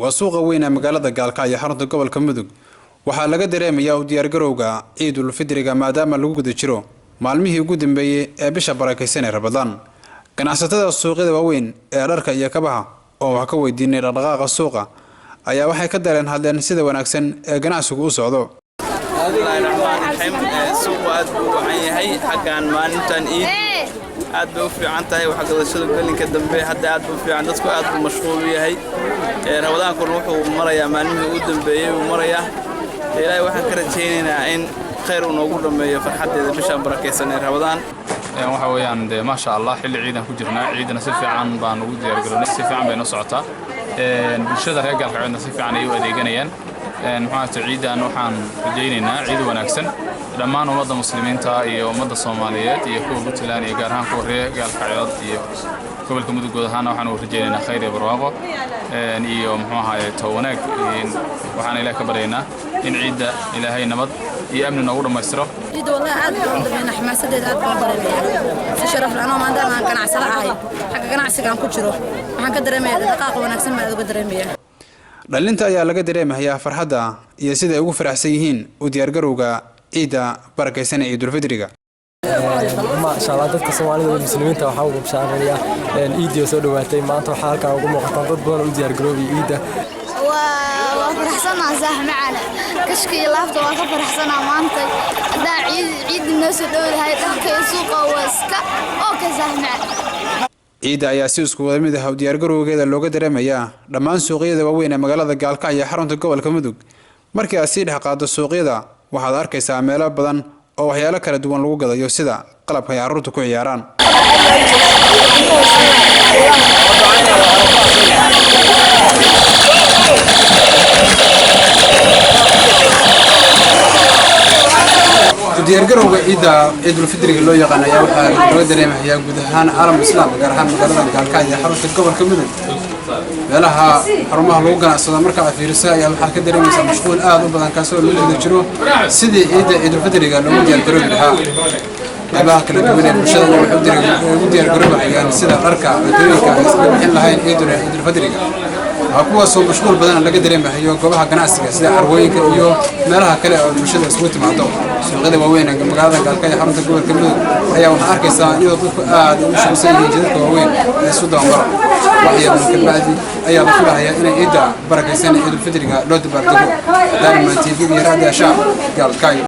Waa suuqa weyn ee magaalada Gaalkacyo, xarunta gobolka Mudug. Waxaa laga dareemayaa u diyaargarowga Ciidul Fidriga, maadaama lagu guda jiro maalmihii ugu dambeeyey ee bisha barakaysan ee Ramadaan. Ganacsatada suuqyada waaweyn ee dharka iyo kabaha oo wax ka weydiinay dhaqdhaqaaqa suuqa ayaa waxay ka dareen hadleen sida wanaagsan ee ganacsigu u socdo. Bismillahi raxmaan raxiim. Suuqu aad buu u wacan yahay xaggan maalintan Iid, aad bay u fiican tahay waxgadashada gelinka dambe. Hadda aad buu u fiican, dadku aad buu mashquul u yahay. Ramadaankuna wuxuu marayaa maalmihii ugu dambeeyey uu marayaa. Ilaahay waxaan ka rajaynaynaa in khayr uu noogu dhammeeyo farxaddeeda bishaan barakaysan ee Ramadaan. Waxa weeyaan dee, maasha Allah, xilli ciidan ku jirnaa. Ciidana si fiican baan ugu diyaargarownay, si fiican bay noo socotaa. Bulshada reer Gaalkacyoodna si fiican ay u adeeganayaan. Muxuu ciidan waxaan rajaynaynaa ciid wanaagsan dhammaan ummadda Muslimiinta iyo ummadda Soomaaliyeed iyo kuwa Puntland iyo gaar ahaan kuwa reer Gaalkacyood iyo gobolka Mudug guud ahaana waxaan u rajaynaynaa khayr iyo barwaaqo iyo, muxuu ahaaye, to wanaag. Waxaan Ilaah ka baryaynaa in ciidda Ilaahay nabad iyo amni noogu dhammaystiro. Ciidda wallahi aad baan u dareemaya, xamaasadeeda aad baan u dareemaya si sharaf leh. Anoo maadaama aan ganacsada ahay, xagga ganacsiga aan ku jiro, waxaan ka dareemaya dhaqaaqa wanaagsan baan aad uga dareemaya. Dhalinta ayaa laga dareemayaa farxadda iyo sida ay ugu faraxsan yihiin u diyaargarowga ciidda barakaysan ee Ciidulfidriga. Maasha Allah, dadka Soomaalida iyo Muslimiinta waxaa ugu bishaareeyaa Ciiddii soo dhowaatay. Maanta waxaa halkan ugu muuqataan dad badan u diyaargaroobay Ciidda. Waa faraxsanaa saax macana, kashka iyo laafta waa ka faraxsanaa maanta. Haddaan ciid ciidda noo soo dhowdahay, dharka iyo suuqa waa iska okay, saax macana. Ciidda ayaa si isku wada mid ah u diyaargarowgeeda looga dareemayaa dhammaan suuqyada waaweyn ee magaalada Gaalkacyo, xarunta gobolka Mudug. Markii aad sii dhex qaaddo suuqyada, waxaad arkaysaa meelo badan oo waxyaalo kala duwan lagu gadayo, sida qalabka ay carruurta ku ciyaaraan. Diyaargarowga ciidda Ciidulfidriga loo yaqaan ayaa waxaa looga dareemayaa guud ahaan caalam Islaam, gaar ahaan magaalada Gaalkacyo, xarunta gobolka Mudug. Meelaha xarumaha lagu ganacsado marka aad fiiriso ayaa waxaad ka dareemaysaa mashquul aad u badan, kaasoo lagu guda jiro sidii ciidda Ciidulfidriga loogu diyaargaroobi lahaa. Qaybaha kala duwan ee bulshada ayaa waxay ugu diyaargaroobayaan sida dharka, cuntooyinka ay iskaga bixin lahayn Ciidulfidriga, waa kuwaasoo mashquul badan laga dareemahayo goobaha ganacsiga sida carwooyinka iyo meelaha kale oo bulshada isugu timaado. Suuqyada waaweyn ee magaalada Gaalkacyo, xarunta gobolka Mudug, ayaa waxaa arkaysaa iyadoo dadku aad ugu shuqulsan yihiin jidadka waaweyn ee isu dabamaro. Waxyadan kabacdi ayaa la filahayaa inay ciidda barakaysan Ciidulfidriga loo dabaaldego. Daarman TV iyo Raadiya Shaab, Gaalkacyo.